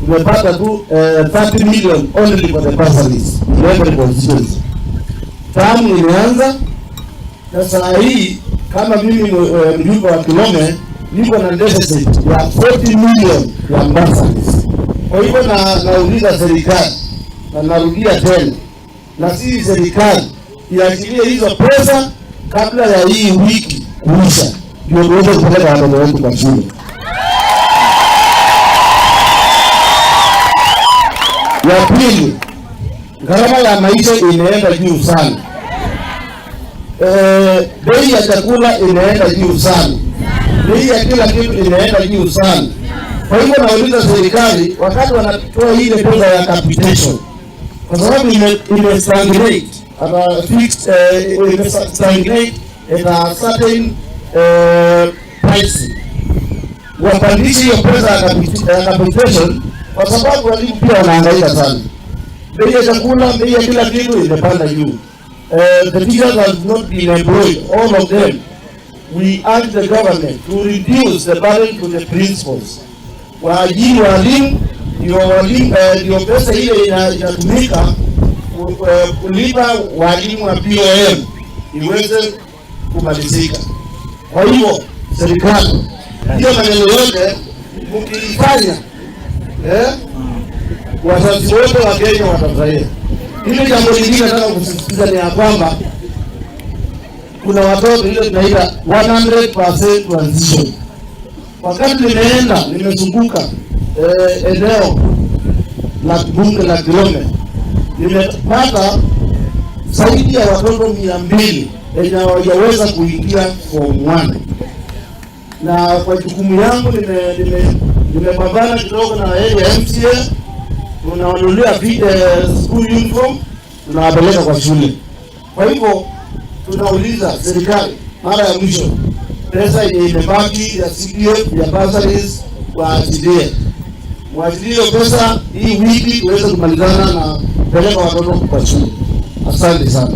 Tumepata tu 30 million only for the bursaries in every constituency. Term imeanza na saa hii kama mimi mjumbe wa Kilome niko na deficit ya 40 million ya bursaries. Kwa hivyo nauliza serikali na narudia tena, na si serikali iachilie hizo pesa kabla ya hii wiki kuisha, ndio tuweze kupeleka watoto wetu kwa shule. Ya pili, gharama ya maisha imeenda juu sana. Bei ya chakula imeenda juu sana, bei ya kila kitu imeenda juu sana. Kwa hivyo nauliza serikali, wakati wanatoa ile pesa ya capitation, kwa sababu ime stagnate at a fixed, ime stagnate at a certain price, wapandishe hiyo pesa ya capitation, kwa sababu walimu pia wanahangaika sana. Bei ya chakula, bei ya kila kitu imepanda juu. The teachers have not been employed, all of them. We urge the government to reduce the burden to the principals. Waajiri walimu ndio walimu, ndio pesa ile inatumika kulipa walimu wa BOM iweze kumalizika. Kwa hivyo serikali, hiyo maneno yote mkiifanya, wazazi wote wa Kenya watafurahia. Hili jambo lingine nataka kusisitiza ni ya kwamba kuna watoto ile tunaita 100% transition. Wakati nimeenda nimezunguka eneo la bunge la Kilome, nimepata zaidi ya watoto 200 wenye hawajaweza kuingia form 1, na kwa jukumu yangu nimepambana kidogo na area MCA, tunawanunulia school uniform, tunawapeleka kwa shule. Kwa hivyo tunauliza serikali mara ya mwisho, pesa yenye imebaki ya CDF ya bursaries waachilie, waachilie hiyo pesa hii wiki tuweze kumalizana na kupeleka watoto kwa shule. Asante sana.